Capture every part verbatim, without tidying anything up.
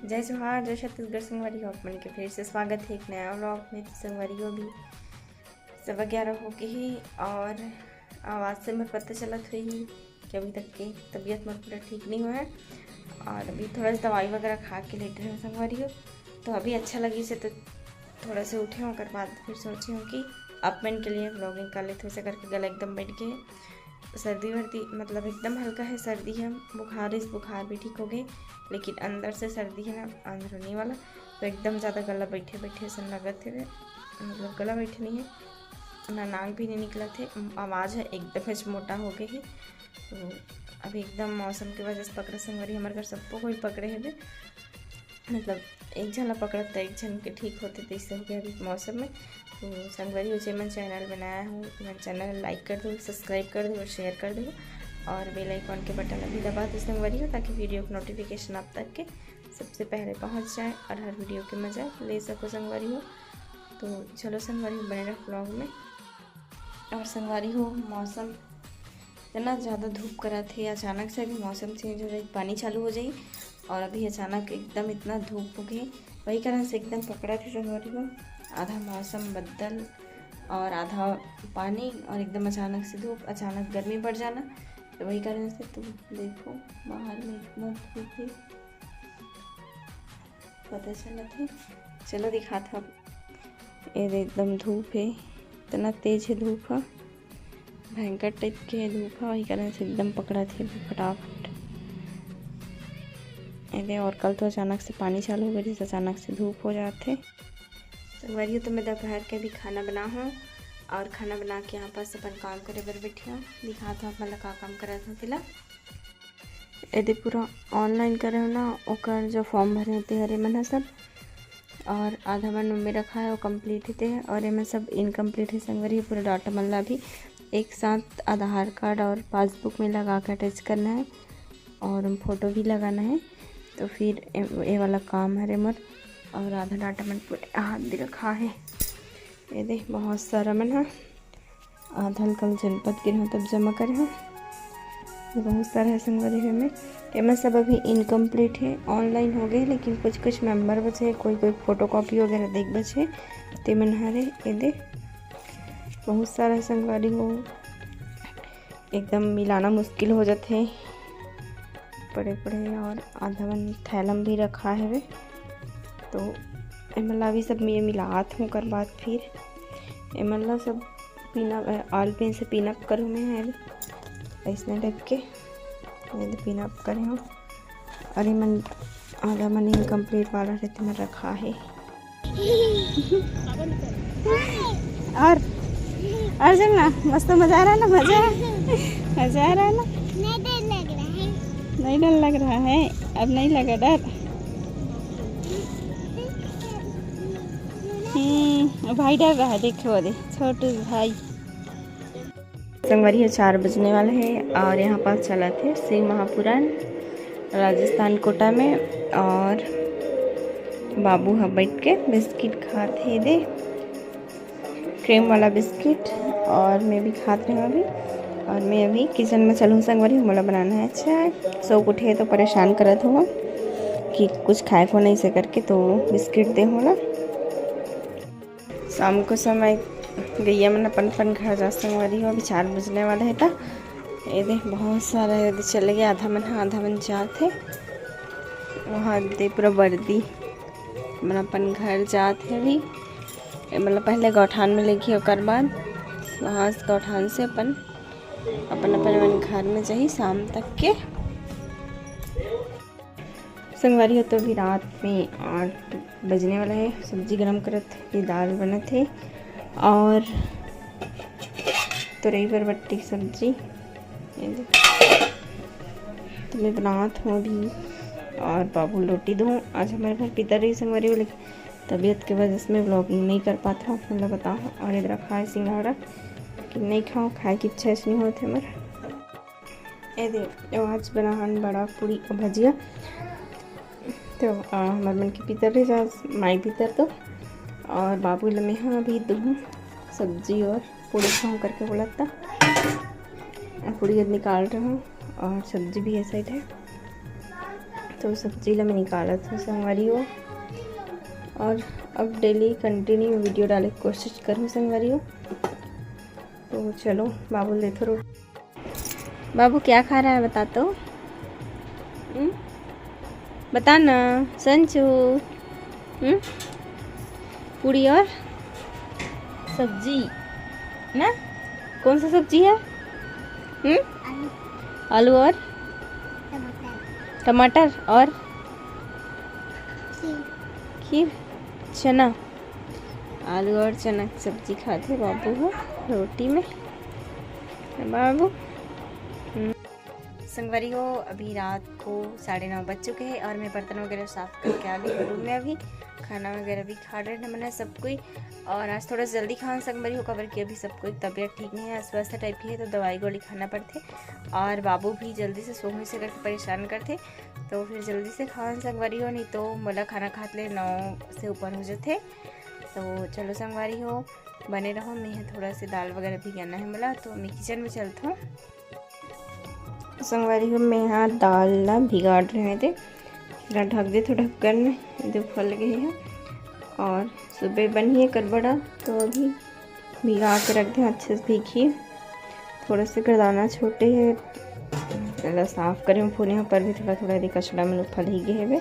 जय जोहार, जय छत्तीसगढ़ संगवारी हो, आप मन के फिर से स्वागत है एक नया व्लॉग में। तो संगवारी हो, अभी सवा ग्यारह हो गए ही और आवाज़ से मैं पता चलत हुई कि अभी तक के तबीयत मोर पूरा ठीक नहीं हुआ है और अभी थोड़ा सा दवाई वगैरह खा के लेटे रहे संगवारी हो। तो अभी अच्छा लगी से तो थोड़ा से उठे हों, ओकर बाद फिर सोचे हों कि आप मन के लिए व्लॉगिंग कर लेते, वैसे करके गला एकदम बैठ गए है। सर्दी वर्दी मतलब एकदम हल्का है सर्दी है, बुखार इस बुखार भी ठीक हो गए, लेकिन अंदर से सर्दी है ना, अंदरूनी वाला, तो एकदम ज़्यादा गला बैठे बैठे असन लगत है, मतलब गला बैठे नहीं है ना, नाक भी नहीं निकलत है, आवाज़ है एकदम से मोटा हो गए है। तो अभी एकदम मौसम के वजह से पकड़े संगवारी, हमारे घर सबको कोई पकड़े है, मतलब एक झन ला पकड़त तो एक झन के ठीक होते, तो इससे हो गया अभी मौसम में। तो संगवारी हो, जे मन चैनल बनाया हो, मन चैनल लाइक कर दो, सब्सक्राइब कर दो और शेयर कर दो और बेल आइकॉन के बटन अभी दबा दो संगवारी हो, ताकि वीडियो के नोटिफिकेशन आप तक के सबसे पहले पहुंच जाए और हर वीडियो के मज़ा ले सको संगवारी हो। तो चलो संगवारी हो, बने रहो व्लॉग में। और संगवारी हो, मौसम इतना ज़्यादा धूप करत है, अचानक से अभी मौसम चेंज हो जाए, पानी चालू हो जाए और अभी अचानक एकदम इतना धूप हो गए, वही कारण से एकदम पकड़त है संगवारी हो। आधा मौसम बदल और आधा पानी और एकदम अचानक से धूप, अचानक गर्मी बढ़ जाना, तो वही कारण से तुम देखो बाहर में इतना धूप है, पता चलत है। चलो दिखात हूँ, ये दे एकदम धूप है, इतना तेज है धूप है, भयंकर टाइप के है धूप है, वही कारण से एकदम पकड़त है फटाफट। ये दे, और कल तो अचानक से पानी चालू हो गया, जैसे अचानक से धूप हो जाते। संगवारी हो, तो मैं दोपहर के भी खाना बना हूँ और खाना बना के यहाँ पास अपन काम करे बर बैठी हूँ। दिखात हूँ आप मन ला का काम करत हूँ तेला। ये दे पूरा ऑनलाइन करे हो ना, ओकर जो फॉर्म भरे होते हरे मन ह सब, और आधा मन में रखा है वो कंप्लीट होते हैं और ये मन सब इनकम्प्लीट है संगवारी। पूरा डाटा मन ला भी एक साथ आधार कार्ड और पासबुक में लगा के अटैच करना है और फोटो भी लगाना है। तो फिर ए, ये वाला काम हरे मोर और आधा डाटा मन पूरे हाथ दे रखा है। ये दे बहुत सारा मन है, आधा ल कल जनपद गे रहूँ तब जमा करे हूँ। ये बहुत सारा है संगवारी हो, एमे एमा सब अभी इनकम्प्लीट है, ऑनलाइन हो गए, लेकिन कुछ कुछ मेंबर बचे है, कोई कोई फोटोकॉपी वगैरह देख बचे, ते मन हरे। ये दे बहुत सारा है संगवारी हो, एकदम मिलाना मुश्किल हो जाते हैं पड़े पड़े, और आधा मन थैलम भी रखा है। तो एमन ला भी सब मैं मिलात हूँ, ओकर बाद फिर एमन ला सब पीन अप, ऑल पेन से पीन अप करूँ मैं, है ऐसने टाइप के, ये पिन अप करे हूँ। और ये मन आधा मन इनकम्प्लीट वाला रहते में रखा है। और और जब ना मस्त मजा आ रहा है ना, मजा मजा आ रहा है ना। नहीं डर लग रहा है। नहीं डर लग रहा है, अब नहीं लगा डर। हम्म, भाई डर रहा है, देखो दे छोटू भाई। संगवारी हो, चार बजने वाला है और यहाँ पास चलत हे शिव महापुराण राजस्थान कोटा में, और बाबू ह बैठ के बिस्किट खात हे, दे क्रीम वाला बिस्किट, और मैं भी खात रहे अभी। और मैं अभी किचन में चलूँ संगवारी, मोला बनाना है चाय। सो उठे तो परेशान करत हो कि कुछ खाए को नहीं से करके, तो बिस्किट दे होला। शाम को समय गैया मन अपन अपन घर जा संगवारी हो, अभी चार बजने वाला है। त ये दे बहुत सारा ये दे चले गए, आधा मन ह, आधा मन जात है। वहाँ दे पूरा वर्दी मन अपन घर जात है अभी। ये मतलब पहले गौठान में लेगी, ओकर बाद वहाँ से गौठान से अपन अपन अपन अपन घर में जाही शाम तक के। संगवारी हो, तो अभी रात में आठ बजने वाला है। सब्जी गरम करत हे, दाल बनत हे और तुरई बरबट्टी सब्जी। ये दे। तो मैं बनात हूँ अभी और बाबू रोटी दूँ। आज हमारे घर पितर रही संगवारी हो, लेकिन तबीयत के वजह से मैं व्लॉगिंग नहीं कर पाता हूँ, आप लोग बताओ। और इधर खाए सिंघाड़ा कि नहीं खाओ, खाए की इच्छा नहीं होती हमारे। ए दे, आज बनाहन बड़ा पूरी अउ भजिया। तो, आ, हमर मन के पितर रह जा, माई पितर तो, और बाबू ल मेहा अभी दूहूँ सब्जी और पूरी खाऊँ करके बोलत था। पूरी अब निकाल रहा हूँ और सब्जी भी ऐसा ही है। तो सब्जी ला मैं निकालत हूँ संगवारी हो, और अब डेली कंटिन्यू वीडियो डाले के कोशिश करूँ संगवारी हो। तो चलो बाबू ले थोड़ा। बाबू क्या खा रहा है बता तो? हम्म? बता ना संचू। हम्म? पूड़ी और सब्जी ना? कौन सा सब्जी है? हम्म? आलू। आलू और टमाटर। टमाटर और खीर। खीर, चना। आलू और चना की सब्जी खाते बाबू हो रोटी में। बाबू, हम्म। संगवारी हो, अभी रात को साढ़े नौ बज चुके हैं और मैं बर्तन वगैरह साफ करके आ गई हूँ रूम में। अभी खाना वगैरह भी खा रहे हैं हमने सब कोई। और आज थोड़ा जल्दी खान संगवारी हो, काबर कि अभी सब कोई तबीयत ठीक नहीं है, अस्वस्थ टाइप की है, तो दवाई गोली खाना पड़थे। और बाबू भी जल्दी से सोहू से करके परेशान करथे, तो फिर जल्दी से खान संगवारी हो, नहीं तो मोला खाना खात ले नौ से ऊपर हो जाथे। तो चलो संगवारी हो, बने रहो। मैं थोड़ा से दाल वगैरह भिगाना है मोला, तो मैं किचन में चलत हूँ। संगवारी हो, मैं यहाँ दाल ला भिगात रहे थे, ढक देथो ढक्कन में, दो फल गए हैं। और सुबह बनी है करबड़ा, तो अभी भिगा के रख दे, अच्छे से भीगी। थोड़ा से गरदाना छोटे है, पहले साफ करें, फोने पर भी थोड़ा थोड़ा दे कचड़ा में फल ही गए हवे।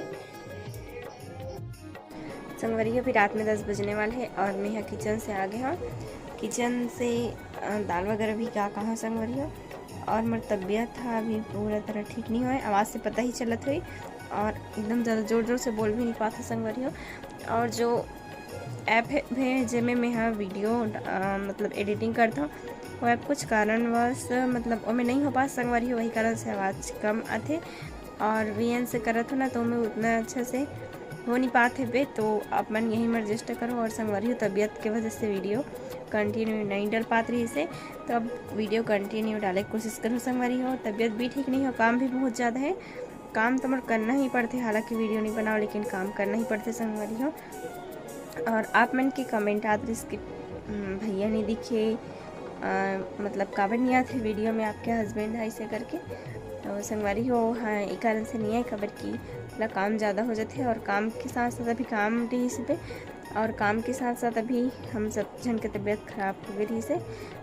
संगवारी हो, अभी रात में दस बजने वाले हैं और मैं यहाँ किचन से आ गए हूँ। किचन से अ, दाल वगैरह भी का कहाँ संगवारी हो, और मोर तबीयत था अभी पूरा तरह ठीक नहीं हुआ है, आवाज़ से पता ही चलत हुई, और एकदम ज़्यादा जोर जोर से बोल भी नहीं पाता संगवारी हो। और जो ऐप है, है जेमे मैं हाँ वीडियो अ, मतलब एडिटिंग करता हूँ, वो ऐप कुछ कारणवश मतलब ओमे नहीं हो पात संगवारी हो, वही कारण से आवाज़ कम आथे। और वीएन से करत हो ना, तो मैं उतना अच्छा से हो नहीं पात हे बे, तो आप मन यही में एडजस्ट करो। और संगवारी हो, तबीयत के वजह से वीडियो कंटिन्यू नहीं डर पात रही से, तो अब वीडियो कंटिन्यू डाले के कोशिश करो संगवारी हो। तबीयत भी ठीक नहीं हो, काम भी बहुत ज़्यादा है, काम तो मोर करना ही पड़थे, हालांकि वीडियो नहीं बनाओ लेकिन काम करना ही पड़थे संगवारी हो। और आप मन के कमेंट आत रहिस कि, "हम्म, भैया नहीं दिखे, अ, मतलब काबर नहीं आत हे वीडियो में आपके हस्बैंड है?" ऐसे करके। तो संगवारी हो, हाँ, ये कारण से नहीं आए, काबर कि थोड़ा काम ज़्यादा हो जाते और काम के साथ साथ अभी काम रहिस बे, और काम के साथ साथ अभी हम सब जन के तबीयत खराब हो गई रहिस हे,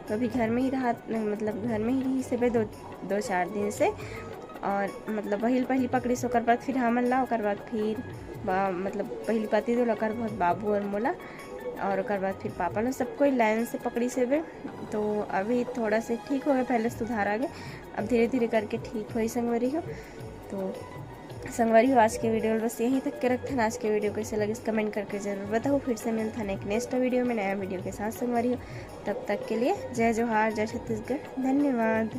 तो अभी घर में ही रहा, मतलब घर में ही रहिस बे दो, दो चार दिन से। और मतलब पहिल पहिली पकड़िस, ओकर बाद फिर हमन ला, ओकर बाद फिर बा-, मतलब पहिली पति दो, ओकर बाद बाबू और मोला, और ओकर बाद फिर पापा ला, सब कोई लाइन से पकड़िस बे। तो अभी थोड़ा से ठीक हो गए, पहले सुधार आ गए, अब धीरे धीरे करके ठीक होई संगवारी हो। तो संगवारी हो, आज के वीडियो बस यहीं तक के रखथन। आज के वीडियो कैसे लगिस कमेंट करके जरूर बताओ। फिर से मिलथन एक नेक्स्ट वीडियो में नया वीडियो के साथ संगवारी हो। तब तक के लिए जय जोहार, जय छत्तीसगढ़, धन्यवाद।